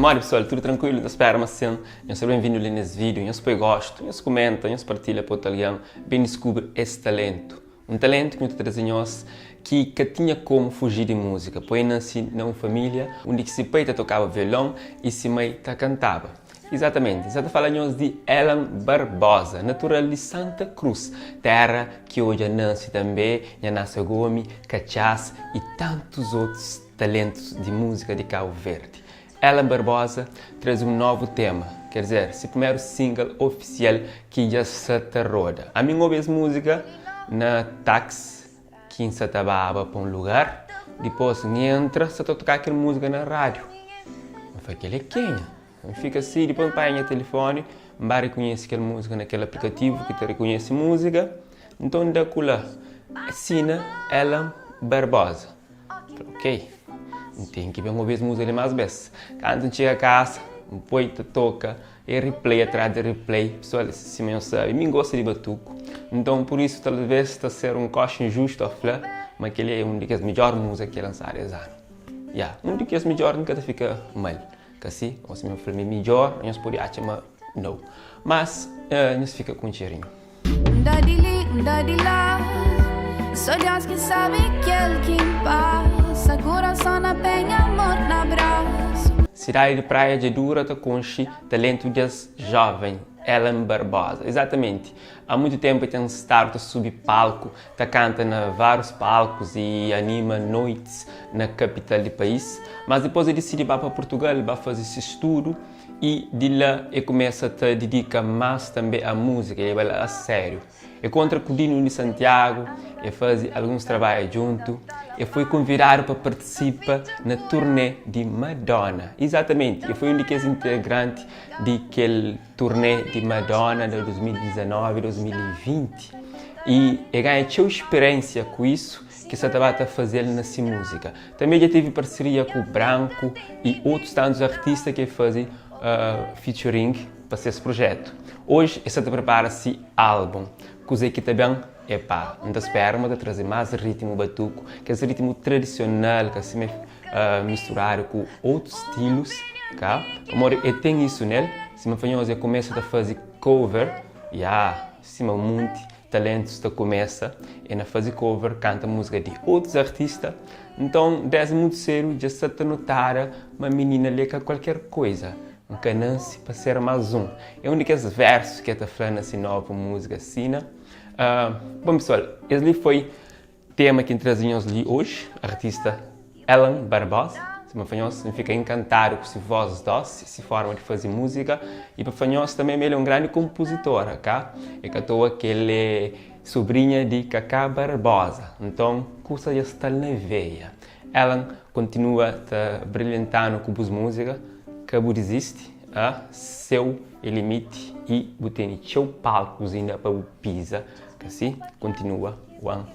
Modi pessoal, tudu trankuilu? Ta spera ma sin. Nhos sta ben-vindu li nes vídiu. Nhos poi gostu, nhos kumenta, nhos partilha pa otu algen ben diskubri es talentu. Un talentu ki nu ta traze nhos ki ka tinha komu fuji di múzika, poi nasi na un família undi ki si pai ta tokaba violon i si mai ta kantaba. Izatamenti, N sa ta fala nhos di Elan Barbosa, natural di Santa Cruz, téra ki odja nasi tanbe nha Násia Gomi, Katxás i tantus otus talentus di múzika di Kabu Verdi. Elan Barbosa traze un novu tema, ker dizer, si primeru single ofisial ki dja sa ta roda. Ami N obi es múzika na taxi ki N sa ta baba pa un lugar, dipos N entra sa ta toka kel múzika na rádiu. N fla kel é kenha? N fika si, dipos N panha nha telefoni, N ba rikunhese kel múzika na kel aplikativu ki ta rikunhese múzika, nton N da ku la, sina Elan Barbosa. N fla ok, N ten ki ben obi es múzika li más bes. Kantu N txiga kasa, N poi ta toka, e replay atrás di replay. Pesoal, sima nhos sabe, mi N gosta di batuku. Nton, pur isu, talvês ta ser un koxa injustu a fla ma kel-li é un di kes midjór múzika ki lansadu es anu. Ya, un di kes midjór N ka ta fika mal. Ka si? Ô sima N fla mi midjór, nhos pode atxa ma nau. Mas, nhos fika ku un txerinhu. N da di li, N da di la Só Deus ki sabe kel ki N pasa Kurason na pé, nha amor na brasu. Sidadi di Praia dja dura ta konxe talentu des joven Ellen Barbosa. Exatamenti, a muitu tenpu el ten stadu ta subi palku, ta kanta na varius palkus y anima noitis na kapital di pais. Mas dipos el disidi ba pa Purtugal ba faze si studu Y di la e kumesa ta didika más tanbe a múzika, e leba-l a sériu. E kontra ku Dino di Santiago, e faze alguns trabadju djuntu, e foi konvidadu pa partisipa na turné di Madonna. Izatamenti, e foi un di kes integranti di kel turné di Madonna na 2019, 2020. Y e ganha txeu spiriénsia ku isu ki sa ta ba ta faze-l na si múzika. Tanbe dja tevi parseria ku Branco y otus tantus artista ki e faze featuring pa ses projetu. Oji e sta ta prepara si album. Kuze ki ta ben? Epá, N ta spera ma ta traze mas ritmu batuku, kes ritmu tradisional ka sima misturadu ku otus stilus, ka? Pamodi e ten isu nel, sima fla nhos e kumesa ta faze cover, ya, sima munti. Talentus ta kumesa e na faze cover, kanta múzika di otus artista. Nton, desdi mutu sedu dja sa ta notada ma minina li é ka kualker koiza. N ka nansi pa ser más un. É un di kes versus ki el ta fla na si novu múzika Sina. Bon pesoal, es li foi Tema ki N traze nhos li oji, artista Ellen Barbosa. Sima fla nhos, N fika enkantadu ku si vós dósi, si fórma di faze múzika. I pa fla nhos tanbê ma el é un grandi konpuzitora, ka? É ka toa ki el é sobrinha di Kaká Barbosa. Nton, kusa dja sta-l na veia. Ellen, kontinua ta brilhanta-nu ku bus múzika. Ka bu dizisti. A Séu é limiti i bu tene txeu palkus inda pa bu piza. Ka si? Kontinua. One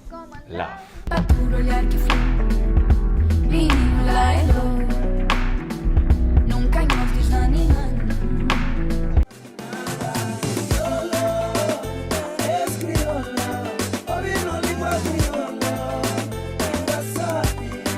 love. Pa tudu olhar ki fla, Mininu la é dodu.